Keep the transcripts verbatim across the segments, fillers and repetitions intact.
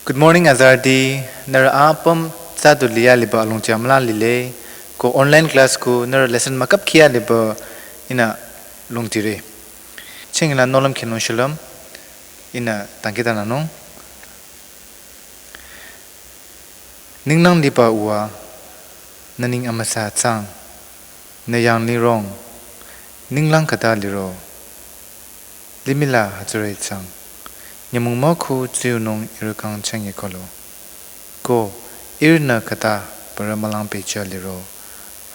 Good morning, azarüti. Nührü apüm tsü du liya liba alongti amüla lile. Ko online class ko nührü lesson mükap khiya liba ihnü longtire. Chingla nohlüm khenung shulüm ihnü dangkhidangnangnung. Ninglang liba Uwa, nü neng amüsa tsang, nü yanglih rong, ninglang khüta liro. Limih la hütsüri tsang. Nyümong mükhu tsuyonung ihrü kang chünye khülu. Ko ihrünü khüta parü mülang pehjü liro.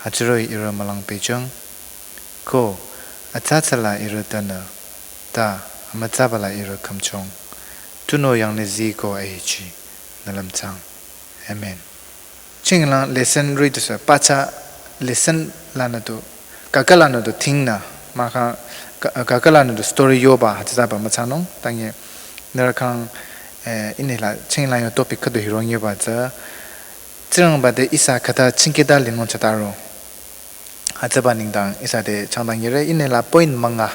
Hütsüri ihrü mülang pehjüng. Ko atsa tsüla ihrü tanü, ta amütsaba la ihrü khümchong. Tunüo yanglih zii ko ahechi nü lümchang. Amen. Chinglang lesson roh-i tusü, pacha lesson lanü tu, kaka lanü tu thing nü, mahkhang ka-, kaka lanü tu story yoba hütsütaba müthsanung, tangi nührü kang, eh, inela chinglang yo topic khüdu hirong yoba tsü, Tsingrangba te ihsa khüta chingkehta linung chotaro. Hütsüba nengdang ihsa te changdang yire, inela point münga.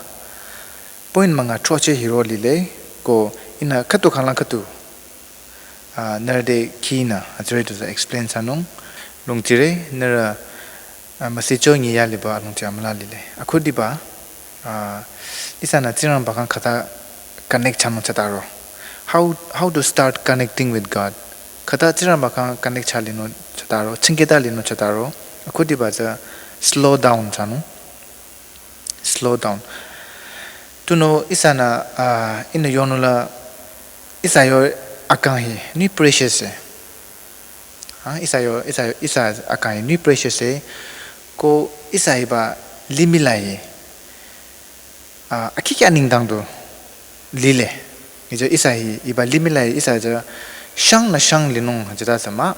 Point münga throcheh hiro lile, ko ihnü khüdu khanglang khüdu ah, nührü te khinü, hütsüri tusü explain thsanung, longtire, nührü, ah, müsicho nyiya liba alongti amüla lile. Akhudiba, ah, ihsanü Tsingrangba kang khüta connect thsanung chotaro. How, how to start connecting with God? Khüta Tsingrangba kang connect thsa linung chotaro, chingkehta linung chotaro. Akhudiba tsü slow down thsanung. Slow down. Tunüo ihsanü, ah, ihnü yonung la, ihsa yo akang hi, nü precious e. Ah, ihsa yo, ihsa yo, ihsa akang hi, nü precious e. Ko ihsa hiba limih la hi, ah, akhi kya nengdang du lile. Nyicho ihsa hi, hiba limih la hi, ihsa tsü shang nü shang linung hütsüta tsü mah.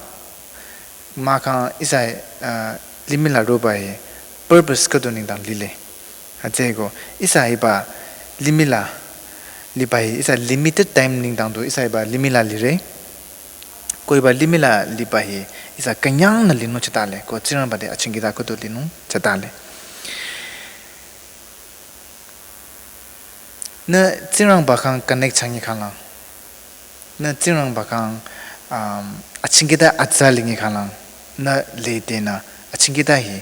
Mahkhang ihsa, ah, limih la roba hi purpose khüdu nengdang lile. Hütsüeko, ihsa hiba limih la liba hi, ihsa limited time nengdang du ihsa hiba limih la lire. Ko hiba limih la liba hi, ihsa künyangnü linung chotale, ko Tsingrangba te achingkehta khüdu linung chotale. Nü Tsingrangba kang connect thsangi khanglang. Nü Tsingrangba kang, um, achingkehta atsa lingi khanglang. Nü lede nü achingkehta hi,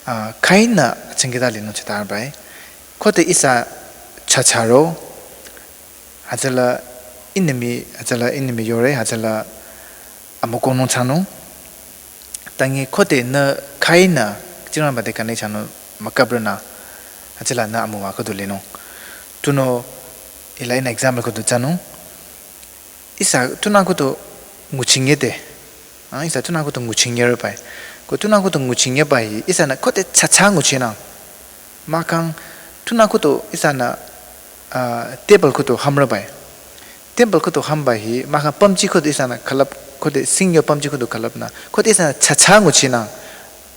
ah, khüinü achingkehta linung chotabai. Khode ihsa chacharo, hütsüla enemy, hütsüla enemy yore, hütsüla amükohnung thsanung. Tangi khode nü khüinü Tsingrangba te connect thsanung mükapranü, hütsüla nü amüwa khüdu linung. Tunüo, ila ihnü example khüdu thsanung. Ihsa tunüo khüdu nguchingyete. Ah, ihsa tunüo khüdu nguchingyerübai. Ko tunüo khüdu nguchingyeba hi, ihsanü khode chacha nguchinang. Mahkhang tunüo khüdu ihsanü, ah, table khüdu hamrübai. Table khüdu hamba hi, mahkhang pümji khüdu ihsanü külüp, khode singyo pümji khüdu külüpnü. Khode ihsanü chacha nguchinang.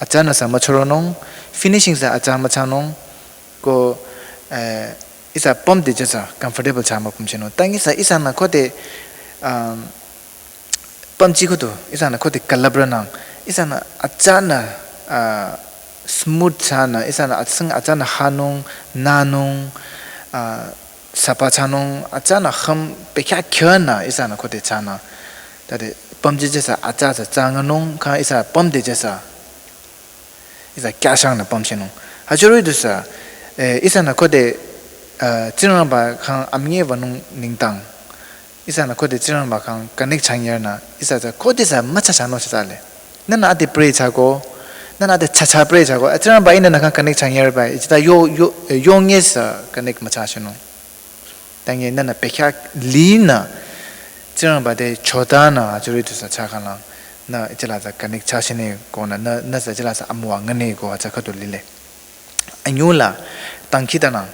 Atsanü sü müchoronung, finishing sü atsa müthsanung. Ko, eh, ihsa pümde jesa comfortable thsa müpümchinung. Tangi sü ihsanü khode, um, pümji khüdu, ihsanü khode külüpranang, ihsanü atsanü, ah, smooth thsanü, ihsanü atsing atsanü hanung, nanung, ah, sapa thsanung, atsanü ham pekya kyanü, ihsanü khode thsanü. Tade pümji jesa atsa sa thsanganung, kha ihsa pümde jesa. Ihsa kyashangnü pümchinung. Hütsüri tusü, eh, ihsanü khode, eh, Tsingrangba kang amünyebanung nengdang. Ihsanü khode Tsingrangba kang connect thsangyernü, ihsa tsü khode sü müchachanung chotale. Nünü ade pray thsako, nünü ade chacha pray thsako, eh, Tsingrangba ihnü nü kang connect thsangyerbai, ihsa yo, yo, eh, yongyesü connect müchachinung. Tangi nünü pekya linü, Tsingrangba te chotanü, hütsüri tusü thsakhanglang, nü ihsila tsü connect thsachine konü, nü, nü sü ihsila sü amüwa ngane ko hütsü khüdu lile. Anyüla, dangkhidangnang,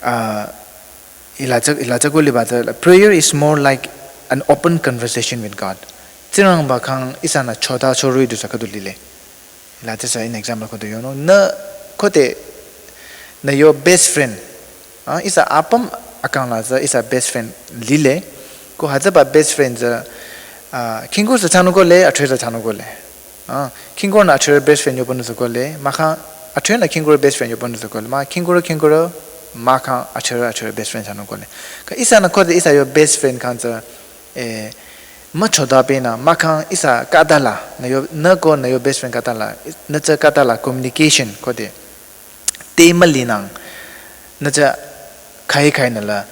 ah, ila tsü, ila tsü ko liba tsü, prayer is more like an open conversation with God. Tsingrangba kang ihsanü chota choroi tusü khüdu lile. Ila tsü sü in example khüdu yonung. Nü khode nü yo best friend. Ah, ihsa apüm akang la tsü ihsa best friend lile. Ko hütsüba best friend tsü, ah, khingkurü sü thsanung kohle, athrerü sü thsanung kohle. Ah, khingkurünü athrerü best friend yohpünung sü kohle. Mahkhang athrerünü khingkurü best friend yohpünung sü kohle. Mah khingkurü khingkurü, mahkhang athrerü athrerü best friend thsanung kohle. Kha ihsanü khode ihsa yo best friend kang tsü, eh, Müchodapenü, mahkhang ihsa khütala, nü yo, nü ko nü yo best friend khütala, nü tsü khütala communication khode. Te mülinang, nü tsü khai khai nü la,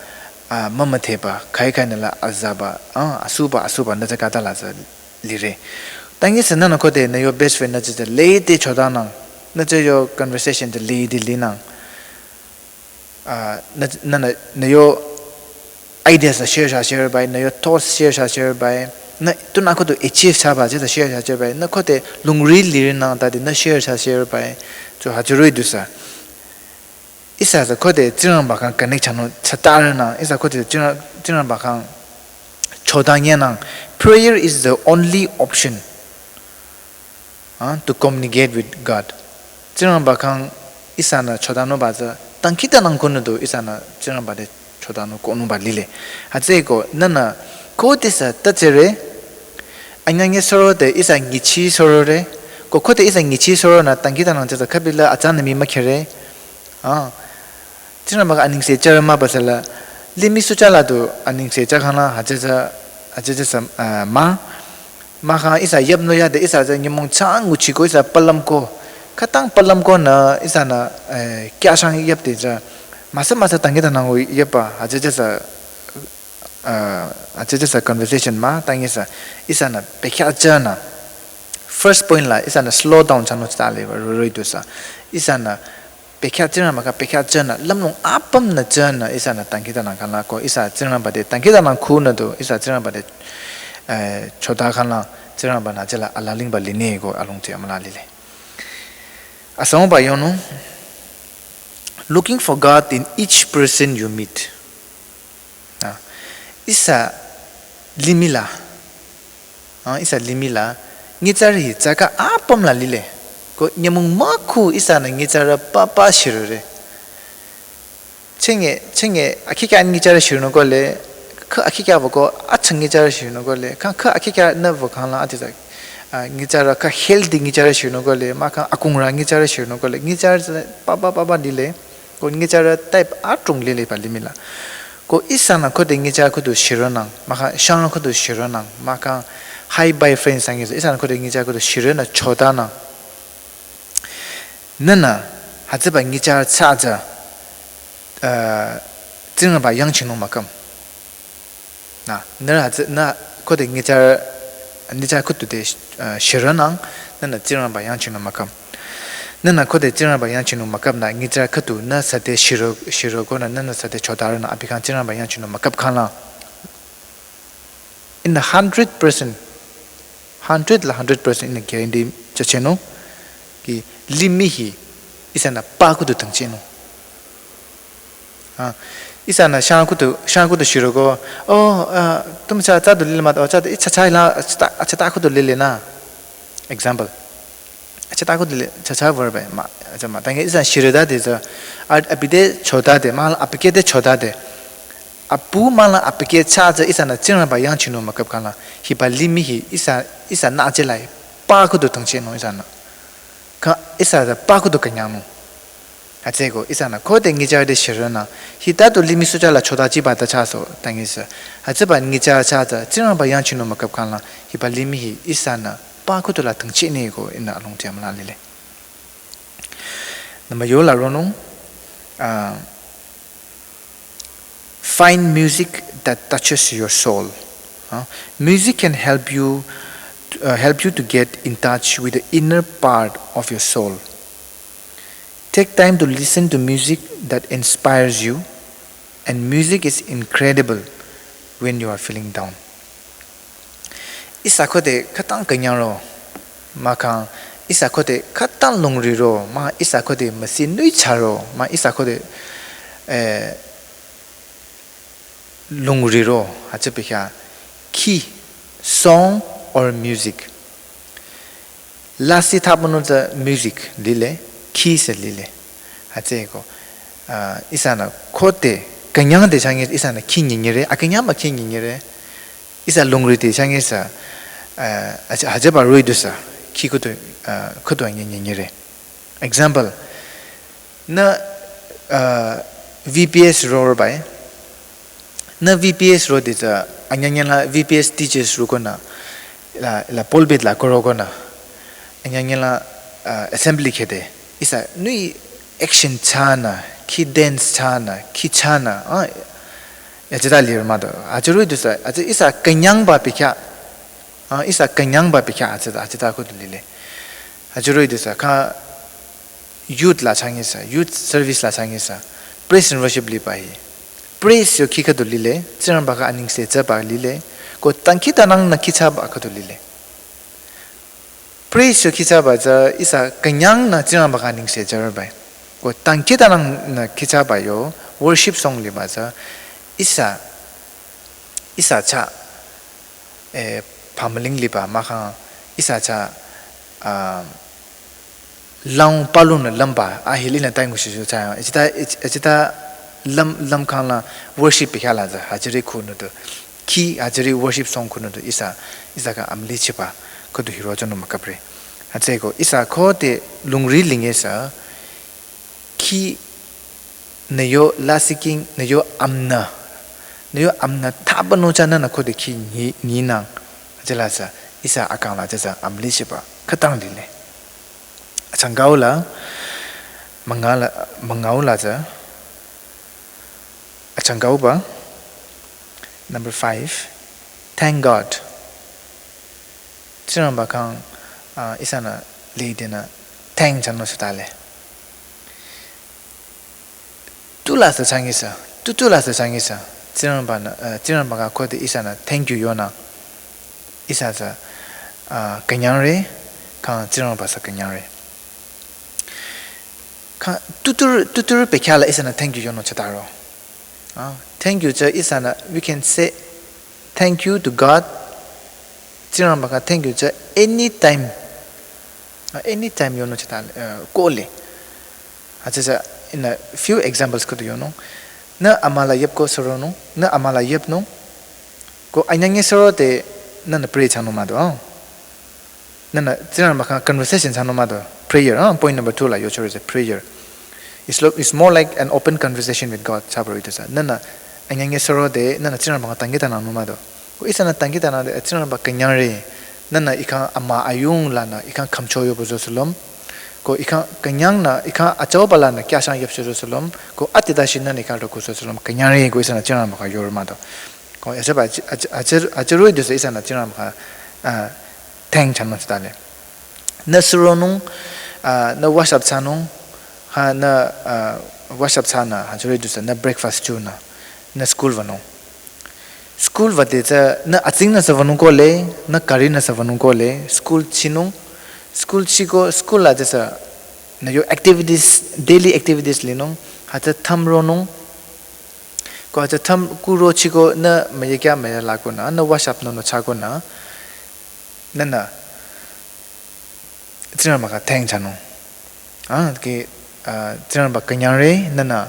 ah, mümüdheba, khai khai nü la azaba, ah, asuba, asuba, nü tsü khütala tsü lire. Tangi sü nünü khode nü yo best friend nü tsü tsü lede chodanang, nü tsü yo conversation tsü lede linang. Ah, nü, nü, nü, nü yo ideas la share sha share bai, nü yo thoughts share sha share bai, nü tunü khode achieve sha ba tsü share sha share bai, nü khode lungri lirinang tadi nü share sha share bai, tsü hütsü roh-i du sü. Ihsa tsü khode Tsingrangba khyang connect thsanung thsatarenang, ihsa khode Tsingrang, Tsingrangba khyang chodanyenang, prayer is the only option, ah, to communicate with God. Tsingrangba khyang ihsanü chodanungba tsü, dangkhidangnang konü du ihsanü Tsingrangba te chodanung konungba lile. Hütsüeko, nünü, khode sü tatsüre, anyangye sürode ihsa nyichi sürore, ko khode ihsa nyichi süronü dangkhidangnang tsü tsü khübila atsanü mii mükhere, ah, Tsingrangba khyang anengse chah mah ba sü la, limih sucha la du anengse chah khang la, hütsü tsü, hütsü tsü sü, ah, mah. Mahkhang ihsa yapnü yade ihsa tsü nyümong chang nguchiko ihsa palümko. Khütang palümkonü ihsanü, eh, kya shang yapde tsü. Müsa müsa dangkhidangnang yapba, hütsü tsü sü, ah, hütsü tsü sü conversation mah, tangi sü, ihsanü, pekya tsünü. First point la, ihsanü slow down thsanung thsale ba, roh-i du sü. Ihsanü, pekya tsünü mah kha pekya tsünü, lümlong apümnü tsünü, ihsanü dangkhidangnang khang la ko, ihsa Tsingrangba te dangkhidangnang khunü du, ihsa Tsingrangba te, eh, choda khang la, Tsingrangbanü tsüla alalingba line ko alongti amüla lile. Asangba yonung, looking for God in each person you meet. Ah, ihsa limih la, ah, ihsa limih la, nyitsarü hi tsaka apüm la lile. Ko nyümong mükhu ihsanü nyitsarü papa shirore. Chenge, chenge, akhikya nyitsarü shironung kohle, kha akhikya wüko, achang nyitsarü shironung kohle, kha, kha akhikya nü wükhang la ati tsü, ah, nyitsarü kha healthy nyitsarü shironung kohle, mahkhang akungrü nyitsarü shironung kohle, nyitsarü tsü papa, papa lile. Ko nyitsarü type adrong lile ba limih la. Ko ihsanü khode nyitsarü khüdu shironang, mahkhang shangrü khüdu shironang, mahkhang hi bye friends sang ihsanü khode nyitsarü khüdu shironü chodanang. Nünü, hütsüba nyitsarü tsü tsü, eh, Tsingrangba yangchinung mükam. Na, nührü hütsü, nü khode nyitsarü, nyitsarü khüdu te, eh, shironang, nünü Tsingrangba yangchinung mükam. Nünü khode Tsingrangba yangchinung mükam nü nyitsarü khüdu nü süde shiro, shiro konü nünü süde chodaronü abi khyang Tsingrangba yangchinung mükam khang la. In a hundred percent, hundred la hundred percent ihnü guarantee thsachenung, ki limih hi ihsanü pa khüdu tangchenung. Ah, ihsanü shang khüdu, shang khüdu shiroko, oh, ah, tum cha cha du lile mah, oh, cha, i cha cha la, cha ta, cha ta khüdu lile na. Example. Cha ta khüdu lile, cha cha wüba mah, cha mah. Tangi ihsa shirode tsü, a, abi te chodade, mah la abi ke te chodade. Apu mah la abi ke cha tsü ihsanü Tsingrangba yangchinung mükap khang la, hiba limih hi ihsa, ihsa nü tsü la, pa khüdu tangchenung ihsanü. Kha ihsa tsü pa khüdu künyangnung. Hütsüeko, ihsanü khode nyitsarü te shironü, hita du limih sucha la chodachiba ta chaso, tangi sü. Hütsüba nyitsarü cha tsü, Tsingrangba yangchinung mükap khang la, hiba limih hi ihsanü, pa khüdu la tangchene ko ihnü alongti amüla lile. Number yo la ronung, ah, find music that touches your soul. Huh? Music can help you, uh, help you to get in touch with the inner part of your soul. Take time to listen to music that inspires you, and music is incredible when you are feeling down. Ihsa khode khütang künyangro, mahkhang, ihsa khode khütang lungri ro, mah ihsa khode müsi nui charo, mah ihsa khode, eh, lungri ro, hütsüpü kya, khi, song or music. Lasih thapünung tsü music lile, khi sü lile. Hütsüeko, ah, ihsanü khode künyang te changi ihsanü khi nyinyire, akünyang mah khi nyinyire. Ihsa lungri te changi sü, ah, hütsü, hütsüba roh-i du sü, khi khüdu, ah, khüdu nyi nyinyire. Example, nü, ah, V P S roba, Nü V P S rode tsü, anyanya la V P S teachers ro konü, la, la pulpit la koro konü, anyanya la, uh, assembly khede, ihsa, nui action thsanü, khi dance thsanü, khi thsanü, ah, ya jita lir mah do. Aja roh-i du tsü, aja ihsa künyangba pikha, ah, ihsa künyangba pikha, aja, aja ta ko du lile. Aja roh-i du tsü, kha youth la changi tsü, youth service la changi tsü, praise and worship liba hi. Praise yo khi khüdu lile, Tsingrangba khyang anengse thsaba lile, ko dangkhidangnang nü khi thsaba khüdu lile. Praise yo khi thsaba tsü ihsa künyangnü Tsingrangba khyang anengse thsarü bai. Ko dangkhidangnang nü khi thsaba yo worship song liba tsü ihsa, ihsa chah, eh, pamüling liba mahkhang ihsa chah, ah, lang palunü lümba, a hili nü tai ngushi shu thsa, ejita, ej-, ejita lüm, lümkhang la worship pikha la tsü, hajiri khunü du. Khi hajiri worship song khunü du ihsa, ihsa khyang amülichiba, khüdu hiro chonü mükapre. Hütsüeko, ihsa khode lungri linge tsü, khi nü yo lasih king, nü yo amnü, nü yo amnü thaba nü thsanü nü khode khi nyi, nyinang. Hütsüla tsü, ihsa akang la tsü tsü amülichiba, khütang lile. Achangkau la, münga la, müngau la tsü, achangkauba, number five, thank God. Tsingrangba khyang, ah, ihsanü lidenü thank thsanü sutale. Tu la tsü changi tsü, tu tu la tsü changi tsü, Tsingrangba nü, eh, Tsingrangba khyang khode ihsanü thank you yonü, ihsa tsü, ah, künyangre, kha Tsingrangba tsü künyangre. Kha tutur, tutur pekhala ihsanü thank you yonü thsataro. Ah, thank you tsü ihsanü, we can say thank you to God. Tsingrangba khyang thank you tsü anytime. Ah, anytime yonü thsata, eh, kole. Atsatsa, in a few examples khüdu yonü. Nü amüla yüpko suronü, nü amüla yüpnü. Ko anyanya surode nünü pray thsanü mah do, ah. Nünü Tsingrangba khyang conversation thsanü mah do. Prayer, ah, point number two la yochore tsü prayer. It's lo-, it's more like an open conversation with God, thsaba ro-i du tsü. Nünü anyanya surode, nünü Tsingrangba khyang dangkhidangnangnü mah do. Ko ihsanü dangkhidangnangde, Tsingrangba künyangre, nünü ih khyang ama ayung lanü, ih khyang khümcho yoba tsü shulüm. Ko ih khyang künyangnü, ih khyang achaoba lanü, kyashang yüpcho tsü shulüm. Ko adi dashi nünü ih khyang roko tsü shulüm, künyangre ko ihsanü Tsingrangba khyang yore mah do. Ko ya tsüba, aja, aja, aja, aja roh-i du tsü ihsanü Tsingrangba khyang, ah, thank thsanü sutale. Nü suronung, ah, nü wash up thsanung, ha nü, ah, wash up thsanü, ha jüre du tsü nü breakfast chunü, nü school wünung. School wüde tsü nü atsingnü sü wünung kole, nü gari nü sü wünung kole, school chinung, school chiko, school la tsü nü yo activities, daily activities linung, ha tsü thümronung, ko ha tsü thüm kuro chiko nü müyekya müyala konü, nü wash up nü nü thsa konü, nünü Tsingrangba khyang thank thsanung. Ah, ki, ah, Tsingrangba künyangre, nünü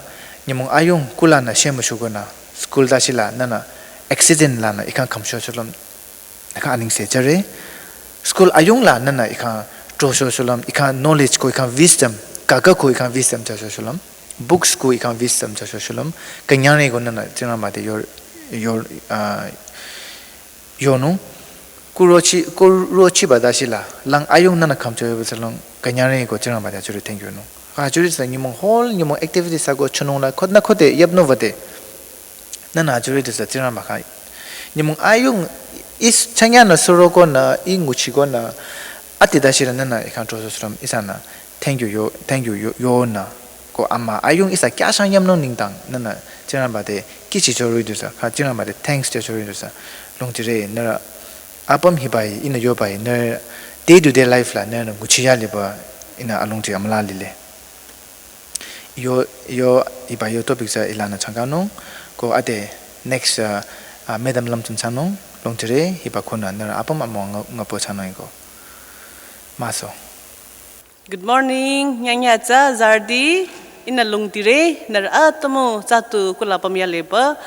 nyümong ayung kulanü shemüshukonü, school dashi la nünü accident lanü ih khyang khümcho shulüm, ih khyang anengse thsare. School ayung la nünü ih khyang trocho shulüm, ih khyang knowledge ko ih khyang wisdom, kaka ko ih khyang wisdom thsacho shulüm, books ko ih khyang wisdom thsacho shulüm, künyangre ko nünü Tsingrangba te yo, yo, ah, yonü, kurochi, kurochiba dashi la, lang ayung nünü khümcho yoba tsü lang, künyangre ko Tsingrangba te jüre thank you nü. Ha jüre tsü nyümong whole, nyümong activities ako chunung la, khode nü khode yüpnü wüde. Nünü ha jüre du tsü Tsingrangba khyang. Nyümong ayung, ih changi nü surokonü, ih nguchikonü, adi dashi la nünü ih khyang trocho shulüm, ihsanü, thank you yo, thank you yo, yonü. Ko ama ayung ihsa kyashang yamnung nengdang, nünü Tsingrangba te kihchicho roh-i du tsü, kha Tsingrangba te thanks thsacho roh-i du tsü. Longtire, nührü apüm hiba hi, ihnü yoba hi, nührü day to day life la, nührünü nguchiya liba, ihnü alongti amüla lile. Yo, yo, hiba yo topic tsü hilanü changkanung, ko ade next, uh, uh, Madam Lamtun thsanung, longtire, hiba khunü, nührü apüm amüwa nga, ngapo thsanung ko. Maso. Good morning, nyanya tsü zardi, ihnü longtire, nührü atümung tsü tu kula pamya liba,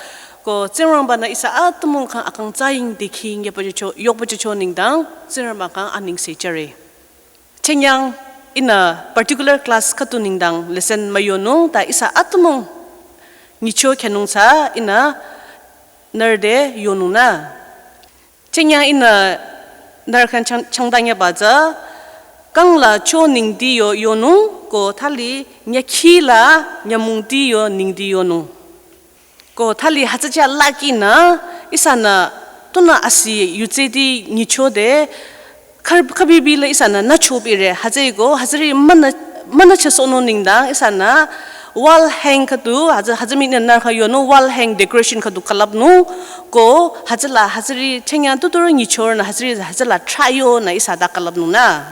ko Tsingrangba nü ihsa atümung khyang akang tsaying dikhi yokpüjücho, yokpüjücho nengdang, Tsingrangba khyang anengse thsare. Chenyang ihnü particular class khüdu nengdang lesson müyonung ta ihsa atümung nyicho khyünung tsü ihnü nührü te yonung nü. Chenya ihnü nührü khyang chang-, changdanyaba tsü, kang la cho nengdi yo yonung ko thali nyükhi la nyümongdi yo nengdi yonung. Ko thali hütsü chah la kinü, ihsanü tunü asi yutsedi nyichode, khar-, khabibi la ihsanü nü chopire, hütsüeko, hütsüri münü, münü chehsohnung nengdang, ihsanü wall hang khüdu, hütsü, hütsü mii nü nührü khyang yonung wall hang decoration khüdu külüpnung, ko hütsüla, hütsüri chenya tuturü nyichonü, hütsüri, hütsüla trah yonü ihsa ta külüpnung nü.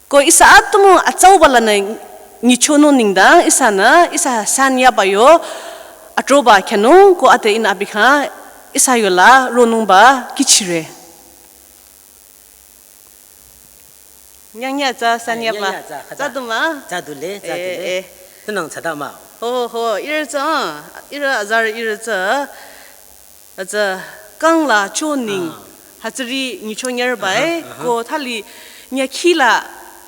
Ko ihsa atümung atsauba lanü nyichonung nengdang ihsanü ihsa san yaba yo atroba khyünung ko ate ihnü abi khyang ihsa yola ronungba kihchire. Nyangnya tsü san yaba. Nyangnya tsü khüta. Tsü du mah? Tsü du le, tsü du le. Eh, eh. Tunang tsü ta mah. Ho, ho, ihrü tsü, ihrü azarü ihrü tsü, atsü kang la cho neng, ah, hütsüri nyichonyerba e, aha, aha, ko thali nyükhi la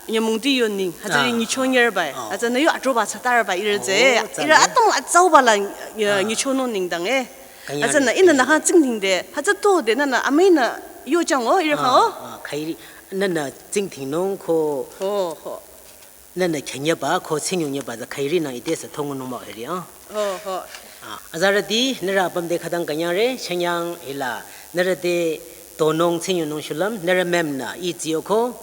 nyümongdi yo neng, hütsüri, ah, nyichonyerba e. Oh. Atsü nü yo atroba tsü tarba ihrü tsü. Oh, tsü le. Ihrü atümung atsauba la, ya, ah, nyichonung nengdang e. Kanyang atsü nü re, ihnü kanyang nü khyang re. Tsingdhingde, hütsü tode nünü amüinü yochang o, ihrü khyang o. Ah, ah, khairi, nünü tsingdhingnung ko. Ho, ho. Nünü khyünyeba ko tsingyongyeba tsü khairi nü ite sü thongnung mah hiri a. Ho, ho. Ah, azarüti, nührü apüm te khütang künyangre, chünyang hila, nührü te tonung tsingyonung shulüm, nührü mem nü ih tsiyo ko,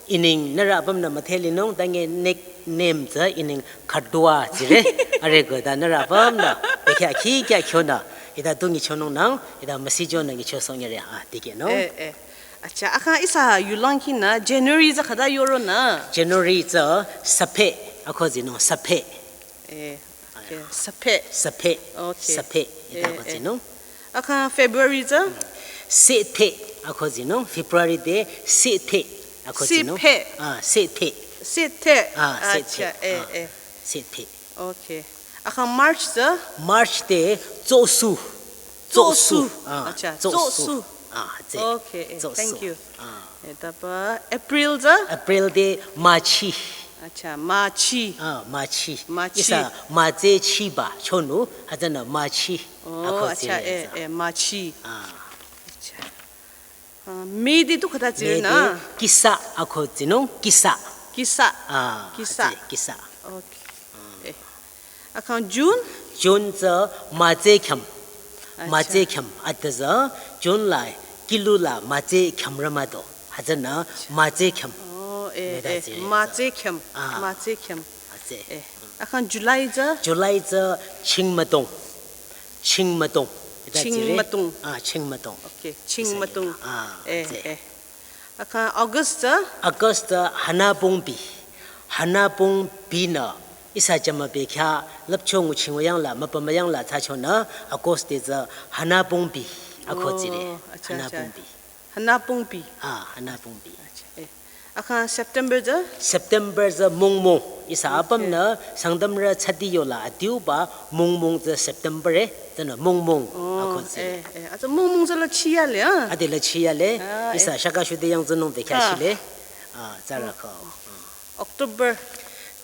ihnü, nührü apüm nü müdhelinung, tange nickname tsü ihnü Khadua tsire, are ko ta nührü apüm nü, bekhyah khi khyah khyonü, ita tu nyichonung nang, ita müsichonü nyichosohnyire, ah, dikehnung. Eh, eh. Acha, akha ihsa yulang kinü January tsü khüta yoro nü. January tsü Saphe, akho tsinung, Saphe. Eh, okay. Saphe. Saphe. Okay. Saphe. Ita, eh, ko, eh, tsinung. Akha February tsü? Sethe, akho tsinung. February te Sethe, akho tsinung. Sephe. Ah, Sethe. Sethe. Ah, Sethe. Acha, eh, ah, eh. Sethe. Okay. Akha March tsü? March te Tsosu. Tsosu. Tsosu. Ah, acha, Tsosu. Tsosu. Ah, tsü. Okay, eh, Tsosu. Thank you. Ah. Eh, taba April tsü? April te Machi. Acha, Machi. Ah, Machi. Machi. Ihsa Machi chiba, chonu, hütsünü Machi. Oh, akho, acha, tsire eh, tsü, eh, Machi. Ah. Acha. Ah, May te tu khüta tsire nü? May te Kisa, akho tsinung, Kisa. Kisa. Ah, Kisa. Tsü, Kisa. Okay. Eh. Akha June? June tsü Matsü khyüm. Acha. Matsü khyüm. Ata tsü June la kilu la matsü khyümrü mah do. Hütsünü Matsü khyüm. Oh, eh, eh, Matsü khyüm. Ah. Matsü khyüm. Atsü. Eh. Akha July tsü? July tsü Chingmütong. Chingmütong. Ita tsire. Chingmütong. Ah, Chingmütong. Okay, Chingmütong. Ah, eh, atsü, eh. Akha August tsü? August tsü Hanapongbi. Hanapongbi nü ihsa jümü bekhyah lüpcho nguching wüyang la, müpüm wüyang la thsachonü August te tsü Hanapongbi akho tsire. Oh, acha, acha. Hanapongbi. Hanapongbi. Ah, Hanapongbi. Acha, eh. Akha September tsü? September tsü Mongmong. Ihsa, okay, apümnü Sangtamrü thsati yola adiuba Mongmong tsü September e, tsünü Mongmong, oh, akho tsire. Eh, eh. Atsü Mongmong tsü la chiya le, ah? Ade la chiya le. Ah, ihsa, eh, shaka shude yangtsünung bekhyah, ah, shile. Ah, tsüra kho. October.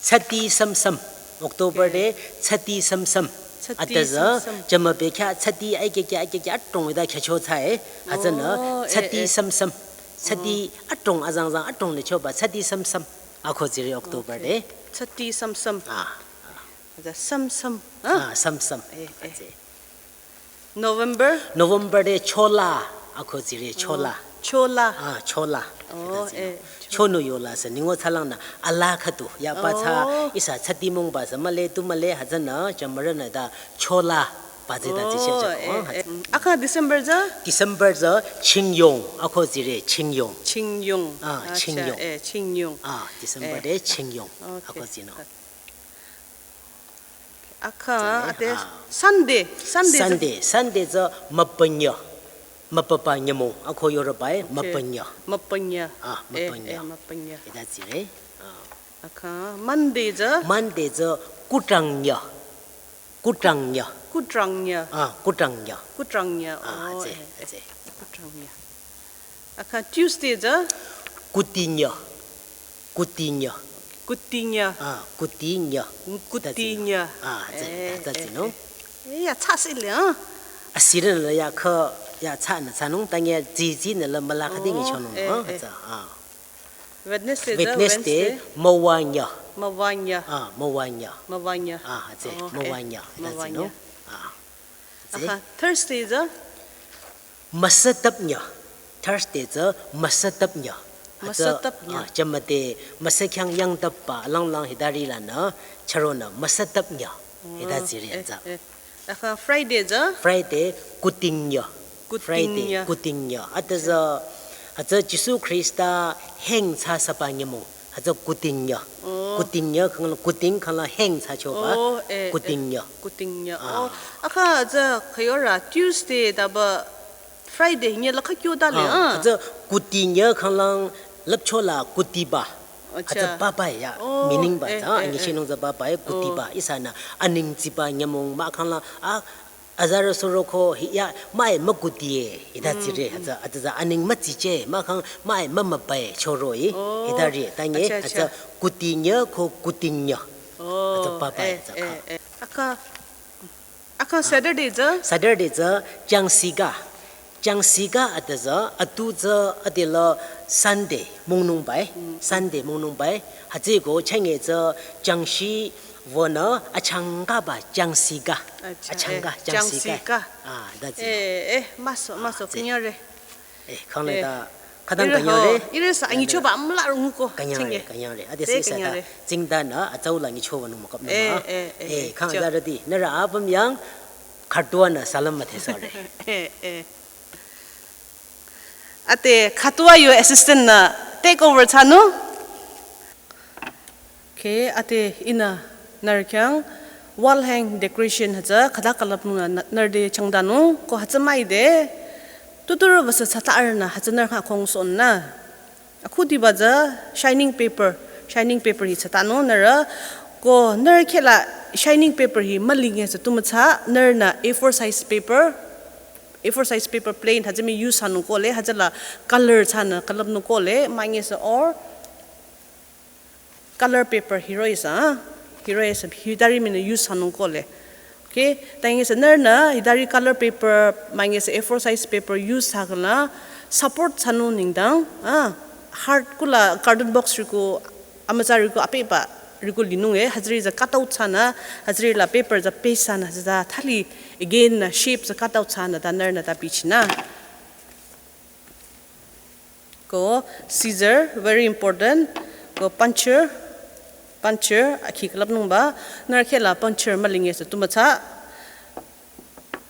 Thsati Samsam. October, okay, te Thsati Samsam. Thsati Samsam. Ata tsü jümü bekhyah thsati ai kya kya ai kya kya adrong ita khyücho thsa e. Hütsünü, oh, eh, Thsati, eh, Samsam. Thsati, oh, adrong azangzang adrong le choba Thsati Samsam. Akho tsire October, okay, te. Thsati Samsam. Ah. Atsü Samsam. Ah? Ah, Samsam. Eh, eh. Atsü. November? November te Chola, akho tsire Chola. Oh, Chola. Ah, Chola. Oh, ita tsire, eh, Chola. Chonu yola sü ningo thsalang nü ala khüdu yaba thsa, oh, ihsa thsati mongba sü mühle tu mühle hütsünü jümürünü ta Chola ba tsü ta tsü, oh, shia, eh, oh, eh. Hütsü. Akha December tsü? December tsü Chingyong, akho tsire Chingyong. Chingyong. Ah, acha, Chingyong. Eh, Chingyong. Ah, December, eh, te Chingyong. Okay. Akho tsinung. Akha, tsü le, ate, ah, Sunday, Sunday tsü? Sunday, Sunday tsü Müpünya. Müpüpa nyümong, akho yoroba e, okay, Müpünya. Müpünya. Ah, eh, Müpünya, eh, Müpünya. Ita tsire. Ah. Akha, Monday tsü? Monday tsü Kutrangnya. Kutrangnya. Kutrangnya. Ah, Kutrangnya. Kutrangnya. Ah, oh, atsü, eh, eh, atsü. Kutrangnya. Akha Tuesday tsü? Kutinya. Kutinya. Kutinya. Ah, Kutinya. Mm, Kutinya. Ah, tsü, eh, tsü, eh, tsü, no? Eh, eh. Eh, ya, tsü sile, ah. Asirü la ya kha ya tsa na tsa nung tang ya zi zi na la mala kha ding cho nung, eh, ha, eh. Tsa, ah. Wednesday, the Wednesday, Wednesday. Mawanya. Ah, mawanya. Mawanya. Ah, tse, oh, eh, mawanya. That's mawanya. No? Ah. Tse. Aha, Thursday, the Masatapnya. Thursday tsü masatapnya. Masatapnya. Ah, jamade masakhyang yangtapba alanglang hitari lanü, charonü masatapnya. Hita tsiri, eh, tsü. Eh. Aka Friday tsü? Friday kutingnya. Kutingnya. Friday kutingnya. Ata tsü, ata Jisu Krista heng tsü sapa nyamo. Hütsü kutingnya. Oh. Kutingnya khangla, kuting khangla heng thsachoba. Oh, eh, eh. Kutingnya. Kutingnya. Ah. Oh, aka tsü khayora Tuesday taba Friday hinya la khakyo dale, ah, ah. Hütsü kutingnya khanglang lapchola kutiba. Acha. Hütsü baba ya, oh, meaning ba, eh, tsü, eh, anyi eh. Shinung tsü baba ya, oh. Kutiba. Ihsanü aning tsiba nyamong ma khangla, ah, azarü suro ko hi ya, mai makutie, hita tsire, mm, mm. Hütsü, hütsü tsü aning matsiche, ma khang, mai mamabai, choro i, oh, hita ri, tanye, acha, acha. Hütsü kutingnya ko kutingnya. Oh, hütsü baba, eh, hütsü, eh, ah. Eh. Aka, aka Saturday tsü? Saturday tsü, changsiga. Changsiga ata tsü, atu tsü, atila Sunday, mongnung bai, mm, Sunday, mongnung bai. Hütsüko, chenge tsü, changsi, Wünü achangkaba changsiga. Acha, achangka, eh, changsiga. Changsiga. Ah, that's it. Eh, eh, maso, ah, maso, that's it. Kanyare. Eh, khang le, eh, ta, khadang ire kanyare. Ho, ire sa, anyi choba amla rungu ko. Kanyare, chenge. Kanyare. Ade se, se sa ta, kanyare. Tsingda na, atsau la ngi choba nung makap na. Eh, eh, eh, eh, khang cho. Zara di, nara apam yang, khartua na salam mathe sore. Eh, eh. Ate, khartua yo assistant na take over thsanu. Okay, ate ihnü nührü khyang wall hang decoration hütsü khüta külüpnung nü nührü te changdanung ko hütsü müide tuturü wüsü thsata arühnü hütsü nührü khyang khongson nü. Akhudiba tsü shining paper, shining paper hi thsatanung nührü ko nührü kheh la shining paper hi mülinge tsü tu mütsa nührünü A four size paper, A four size paper plain hütsü mii use thsanung kohle hütsüla color thsanü külüpnung kohle münye sü or color paper hiroh-i sü, hiroh-i sü, hitari mii nü use thsanung kohle. Okay, tangi sü nührünü hitari color paper, münye sü A four size paper use thsakhangla support thsanung nengdang, ah, hard kula carton box riku, amütsa riku, apeba riku linung e, hütsüri tsü cut out thsanü, hütsüri la paper tsü paste thsanü, hütsü tsü thali again nü shape tsü cut out thsanü, ta nührünü ta bichinü. Ko scissor, very important. Ko puncher, puncher, akhi külüpnungba. Nührü kheh la puncher mülinge sü tu mütsa.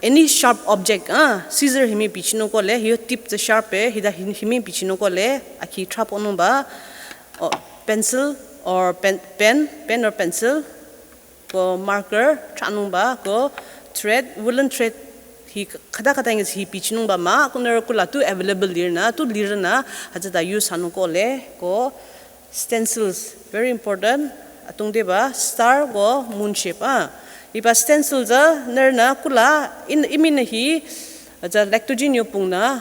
Any sharp object, ah, scissor hi mii bichinung kohle, yo tip tsü sharp e, hita hi, hi mii bichinung kohle, akhi traponungba. O, pencil or pen, pen, pen or pencil. Ko marker, tranungba, ko thread, woolen thread, hi khüta khüta ngi hi bichinungba mah, ko nührü kula tu available lirnü, tu lirnü, hütsüta use thsanung kohle, ko stencils, very important, atungdeba, star ko moon shape, ah. Hiba stencil tsü, nührünü kula, in, iminü hi, hütsü lactogen yo pungnü,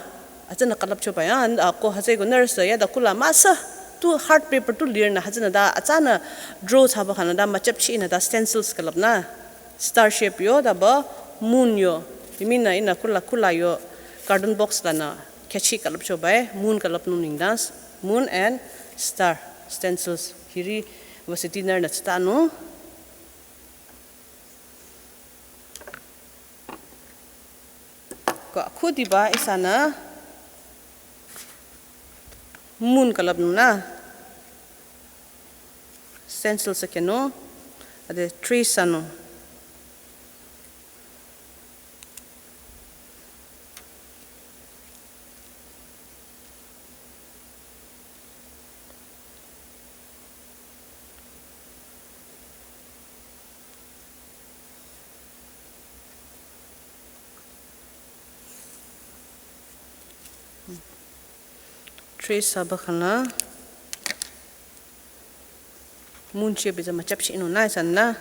hütsünü külüpchoba ya, ah, ko hütsüko nührü sü ya da kula müsa, tu hard paper tu lirnü, hütsünü da, atsanü draw thsaba khanü da, müchapchinü da stencils külüpnü. Star shape yo, daba moon yo. Iminü ihnü kula kula yo, carton box lanü, kyachi külüpchoba e, moon külüpnung nengdang, moon and star, stencils. Hiri, wüsüti nührünü thsatanung. Ko akhudiba ihsanü moon külüpnung nü. Stencil sü khyünung. Ade trace thsanung. Trace thsaba khanü moon shape tsü müchapchinung nü ihsanü.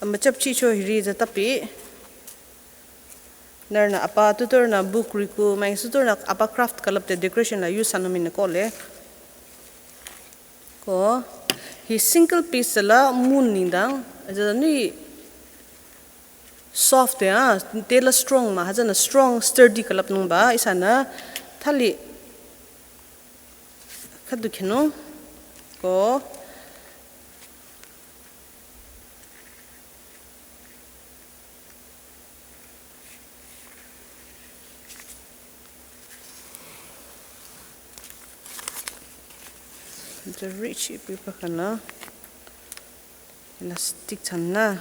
Amüchapchicho hiri tsü tapi. Nührünü apa tuturünü book riku, mangsuturünü apa craft külüpde decoration la use thsanung mii nü kohle. Ko, hi single piece la moon nengdang, hütsü ni soft ya, te la strong mah, hütsünü strong, sturdy külüpnungba, ihsanü thali khüdu khenung, ko, the rich people kana elastic thsanü.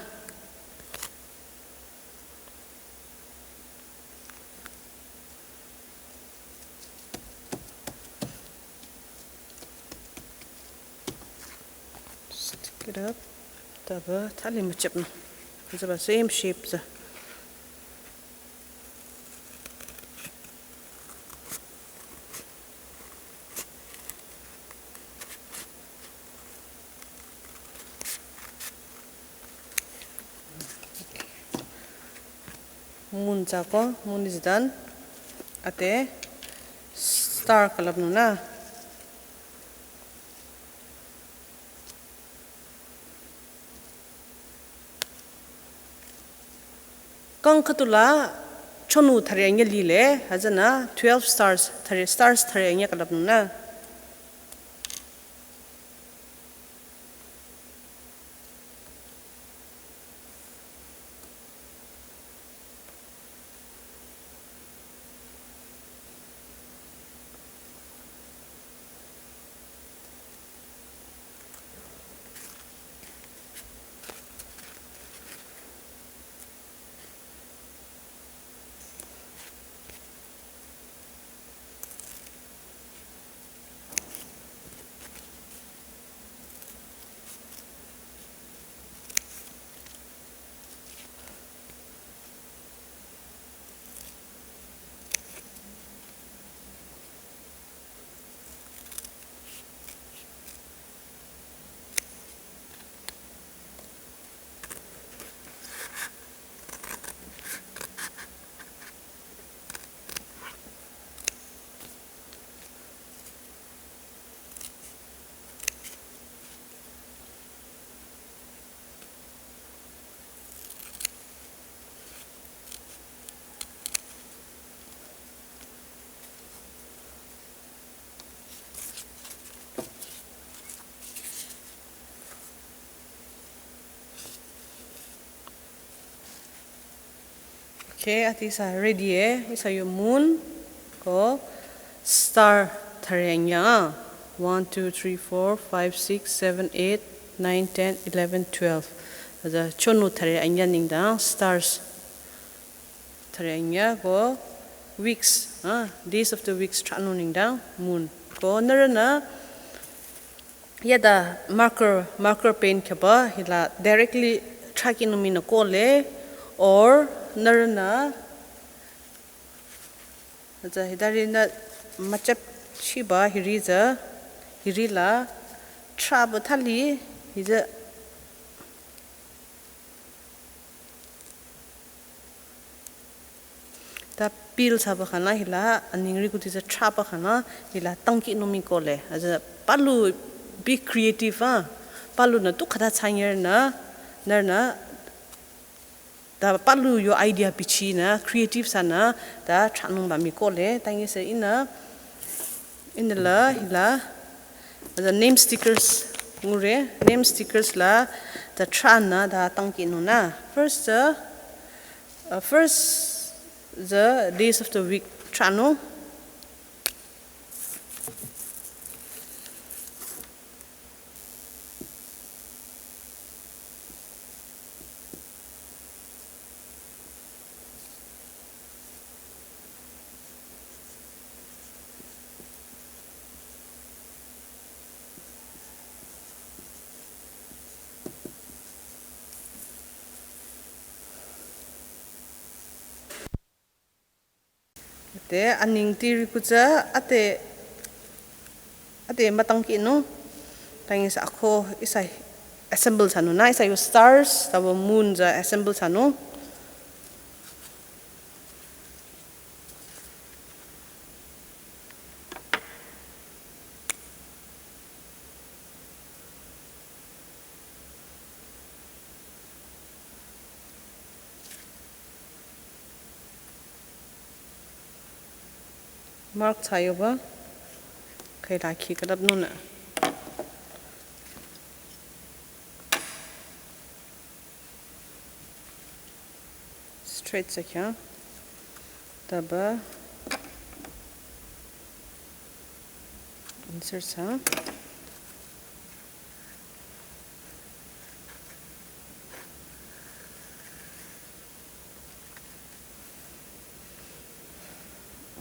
Stick it up. Taba thali müchapnung. Hütsüba same shape tsü. Moon thsako, moon is done. Ate star külüpnung nü. Kang khüdu la chonu thüre anyüh lile, hütsünü twelve stars, thüre, stars thüre anyüh külüpnung nü. Okay, ati ihsa ready e, ihsa yo moon ko star thüre anyüh. One, two, three, four, five, six, seven, eight, nine, ten, eleven, twelve. Hütsü chonu thüre anyüh nengdang stars thüre anyüh ko weeks, ah, days of the weeks thranung nengdang moon. Ko nührünü yada marker, marker pen kheba hila directly thrakinung mii nü kohle or nührünü hütsü hidarünü müchapchiba hiri tsü hiri la thraba thali hitsü ta peel thsaba khana hila anengri kuti tsü thraba khana hila tangkinung mii kohle. Hütsü palu be creative ah. Palunü tu khüta thsanyürünü, nührünü ta palu yo idea bichinü, creative thsanü, ta thranungba mii kohle. Tangi se ihnü, ihnü la, hila, the name stickers, ngure, name stickers la, ta thranü, ta tangkinung nü. First, uh, uh, first, the days of the week thranung. Te anengti rikutsü ate, ate mütangkinung, tangi sa ako ihsa Assemble thsanung nü, ihsa yo stars, taba moon tsü assemble thsanung. Mark thsayoba, khüila khi külüpnung nü. Straight thsa kya. Taba insert thsa.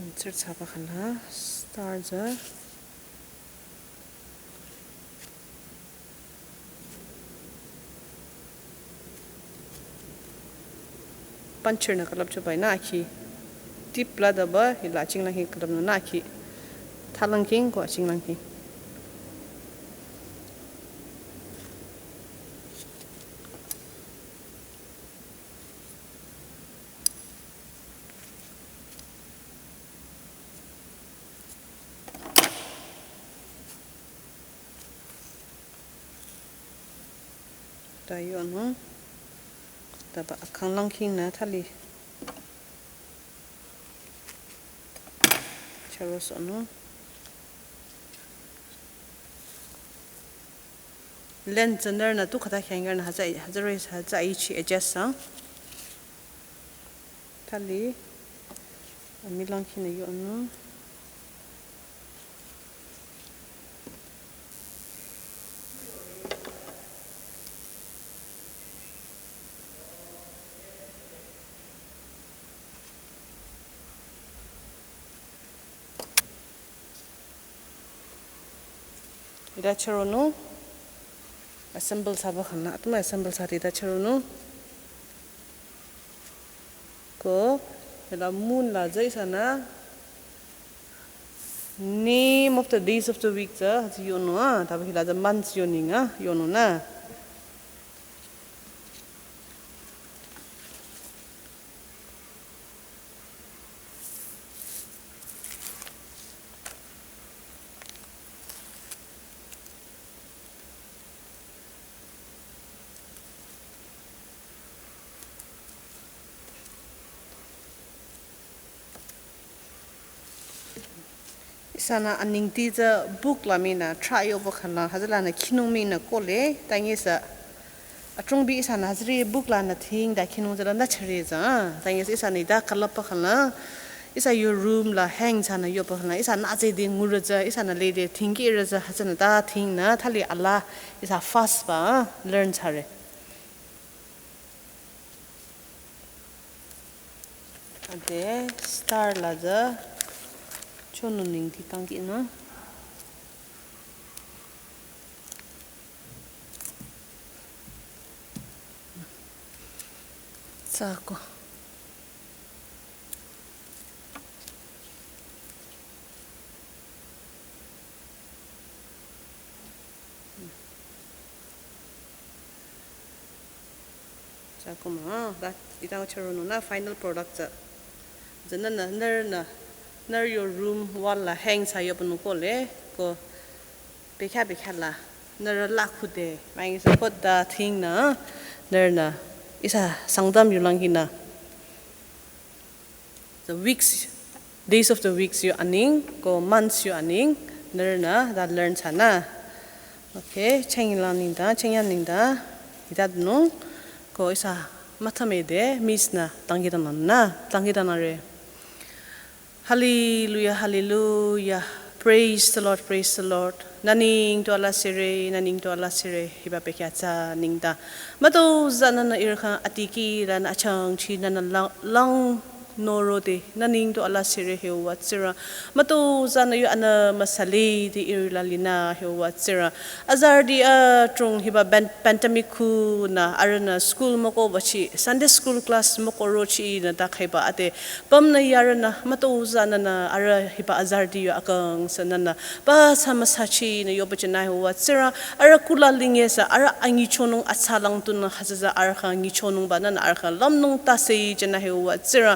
Insert thsaba khüla star tsü puncher nü külüpchoba nü khi. Tip la taba hila chinglang hi külüpnung nü khi. Thalang king ko chinglang king. Ta yonung. Taba akhanglang king nü thali. Chürosohnung. Length tsü nührünü tu khüta khyang nührünü hütsü, hütsüri, hütsü ichi adjust thsa. Thali, amilang king nü yonung. Hita chüronung, assemble thsaba khüla, atümung assemble thsade hita chüronung. Ko, hila moon la tsü ihsanü, name of the days of the week tsü, hütsü yonung ah, taba hila tsü months yonung ah, yonung nü. Ihsanü anengti tsü book la mii nü try yoba khüla, hütsülanü khinung mii nü kohle, tangi sü. Achungbi ihsanü hütsüri book lanü thing ta khinung tsüla nü chüre tsü, ah. Tangi sü ihsanü hita külüpba khüla, ihsa yo room la hang thsanü yoba khüla, ihsanü atsede ngure tsü, ihsanü lede thingkire tsü, hütsünü ta thing nü, thali ala, ihsa fast ba, ah, learn thsare. Ade star la tsü chonung nengti tangki nü. Tsü ko. Tsü ko mah, ah, ta, hita chüronung nü final product tsü. Tsünü nü, nührünü, nührü yo room wall la hang thsa yoba nü kohle, ko bekhyah bekhyah la, nührü la khude, mangi sü khode thing nü, nührünü, ihsa Sangtam yulang hinü. The weeks, days of the weeks yo aning, ko months yo aning, nührünü ta learn thsanü. Okay, chengyi lang nengdang, chengyi nengdang, hita dunung, ko ihsa müthamede, miss nü, tangki tanang nü, tangki tanang re. Hallelujah, hallelujah. Praise the Lord, praise the Lord. Nü neng tu ala sire, nü neng tu ala sire, hiba bekhyah tsü nengdang. Mütozah nünü ihrü khyang atiki lanü achangchi nünü lang, lang Noro de, nü ningto ala sere heuwa tsira. Mato za nü yu anü müsale de irila linü heuwa tsira. Azarüti adrong hiba ban-, pandemic khu nü arühnü school mükohbachi, Sunday school class mükorochi nü ta khaiba ade. Pümnü yarünü, mato za nünü arüh hiba azarüti yu akang sa nünü. Ba sa müsachi nü yoba jünü heuwa tsira. Arüh kula linge sa, arüh angichonung atsalang tunü hütsüza arüh khyang ngichonungba nünü arüh khyang lümnung tase jünü heuwa tsira.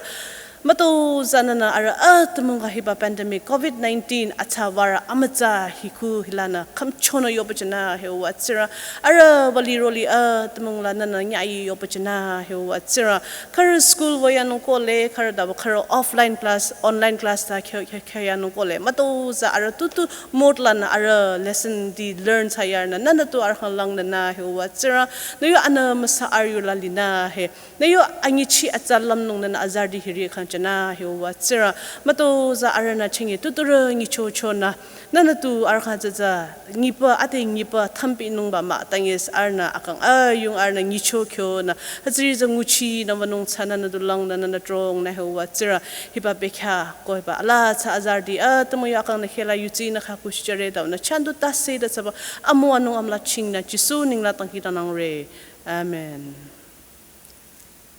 Mato za nünü arüh atümung kha hiba pandemic covid nineteen atsa vara amütsa hi khu hilanü khümchonü yoba jünü heuwa tsira. Arüh wali roli atümung la nünü nyayi yoba jünü heuwa tsira. Khürü school wüyanung kohle, khürü daba khürü offline class, online class ta khyo, khyo, khyoyanung kohle. Mato za arüh tutu mot lanü arüh lesson di learn thsayarnü. Nünü tu arüh khyang langnü nü heuwa tsira. Nü yu anü müsa arüh yu la linü he. Nü yu angichi atsa lümnung nünü azarüti hiri khyang jünü heuwa tsira. Mato za arühnü chingi tuturü ngichochonü. Nünü tu arüh khyang tsatsa ngipa ade ngipa thampinungba mah tangis arühnü akang ayung arühnü ngicho kyonü. Hütsüri za nguchinü wünung tsü nünü tu langnü nünü drongnü heuwa tsira. Hiba bekhyah ko hiba ala tsü azarüti atümung yu akang nü khela yutsinü kha kushi jüre daunü chandu tase da tsüba amüwanung amüla chingnü Jisu nengla tangki tanangre. Amen.